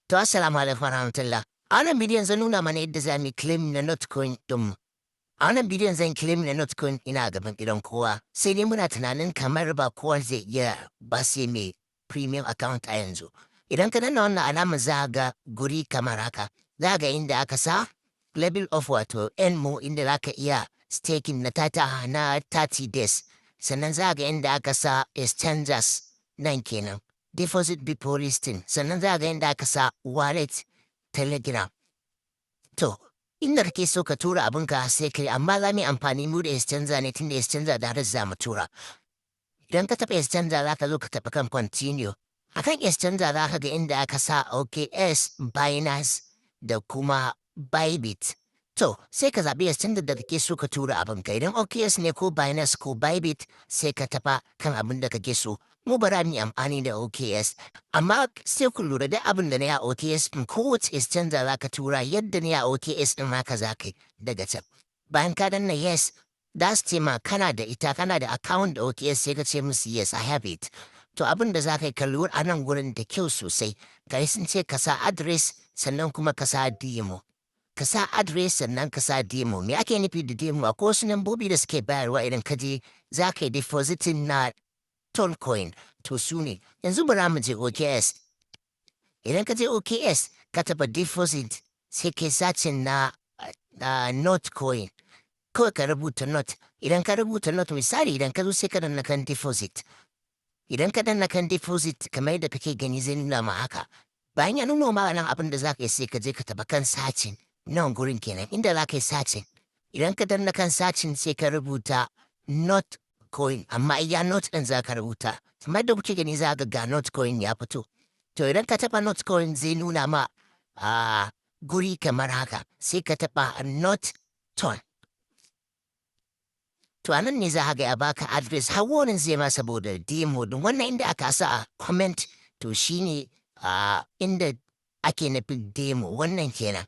To, assalamu alaikum warahmatullah. A wannan bidiyon zan nuna mana yadda za mu claim na Notcoin ɗin. A wannan bidiyon zan claim na Notcoin ina gaban gidan kowa. Sai dai muna tunanin kamar ba kowa zai iya ba sai mai premium account a yanzu. Idan ka danna wannan alamar, za ga guri kamar haka. Za ga inda aka sa level of, wato more, inda za ka iya staking na tata na 30 days. Sannan za ga inda aka sa exchanges nan kenan. Deposit before listing. Sannan za ga inda aka sa wallet, Telegram. To, inda kake so ka tura abinka sai kai, amma za mu yi amfani mu da exchanger ne, tunda exchanger da har za mu tura. Idan ka taɓa exchanger, za ka zo ka taɓa kan continue. A kan exchanger za ka ga inda aka sa OKX, Binance da kuma Bybit. To, sai ka zaɓi exchanger da kake so ka tura abinka. Idan OKX ne ko Binance ko Bybit, sai ka taɓa kan abin da kake so. Mu bara mu yi amfani da OKX. Amma sai ku lura da abin da na yi a OKX ɗin, kowace exchanger za ka tura, yadda na yi a OKX ɗin haka za ka yi daga can. Bayan ka danna yes, za su ce ma kana da ita, kana da account da OKX, sai ka ce musu, "Yes, I have it." To, abin da za ka yi, ka lura a nan gurin da kyau sosai. Ga sun ce ka sa address, sannan kuma ka sa demo. Ka sa address, sannan ka sa demo. Me ake nufi da demo? Akwai wasu lambobi da suke bayarwa idan ka je za ka yi depositing na Toncoin. To, su ne. Yanzu bara mu je OKX. Idan ka je OKX, ka taɓa deposit, sai ka searching na Notcoin. Kawai ka rubuta not. Idan ka rubuta not, misali, idan ka zo sai ka danna kan deposit. Idan ka danna kan deposit, kamar yadda kake gani, zai nuna ma haka. Bayan ya nuna ma nan, abin da za ka yi, sai ka je ka taɓa kan searching. Nan gurin kenan inda za ka yi searching. Idan ka danna kan searching, sai ka rubuta not coin, amma iya not ɗin za ka rubuta. Kamar da kuke gani, za ka ga Notcoin ya fito. To, idan ka taɓa Notcoin, zai nuna ma a guri kamar haka, sai ka taɓa not ton. To, anan ne za ga ya baka address, har warning zai ma saboda demo din. Wannan inda aka sa a comment, to shine a inda ake nufin demo wannan kenan.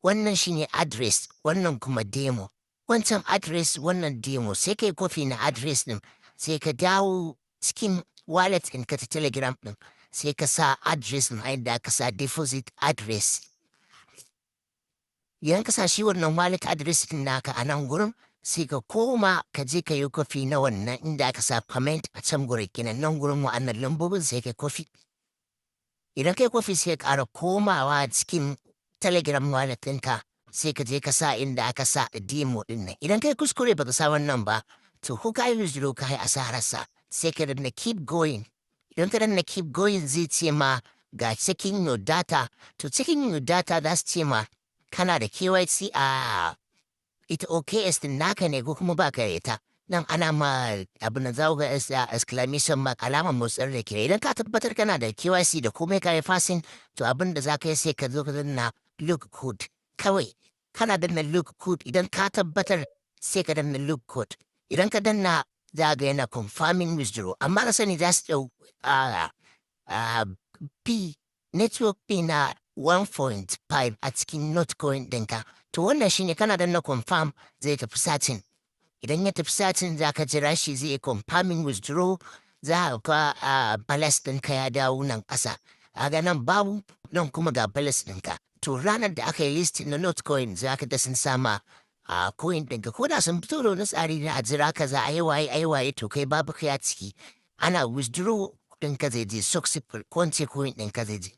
Wannan shine address, wannan kuma demo. Wancan address, wannan demo. Sai kai copy na address din, sai ka dawo cikin wallet ɗin ka ta Telegram ɗin, sai ka sa address ɗin a inda aka sa deposit address. Idan ka sa shi wannan wallet address ɗin naka a nan gurin, sai ka koma ka je ka yi copy na wannan inda aka sa comment a can gurin kenan, nan gurin wa'annan lambobin, sai ka copy. Idan kai copy, sai ka ƙara komawa cikin Telegram wallet ɗinka, sai ka je ka sa inda aka sa demo ɗin nan. Idan kai kuskure baka sa wannan ba, to ko ka yi withdraw, ka yi asararsa. Sai ka danna keep going. Idan ka danna keep going, zai ce ma ga checking your data. To, checking your data, za su ce ma kana da KYC a ita OKX din naka ne ko kuma baka da ita. Nan ana ma abin da za ga exclamation mark, alamar motsin da ke. Idan ka tabbatar kana da KYC da komai, ka yi passing, to abin da za ka yi, sai ka zo ka danna look good. Kawai kana danna look good, idan ka tabbatar, sai ka danna look good. Idan ka danna, za ga yana confirming withdraw, amma ka sani za su ɗau P network fee na 1.5 a cikin Notcoin ɗinka. To, wannan shine. Kana danna confirm, zai tafi searching. Idan ya tafi searching, za ka jira shi zai confirming withdraw. Za ka ga balance ɗinka ya dawo nan ƙasa. A ga nan babu, nan kuma ga balance ɗinka. To, ranar da aka yi listing na Notcoin, za ka ga sun sama a coin ɗinka. Ko da sun fito da wani tsari na a jira kaza, a yi waye, a yi waye, to kai babu kai a ciki. Ana withdraw ɗinka zai je successful, ko in ce coin ɗinka zai je.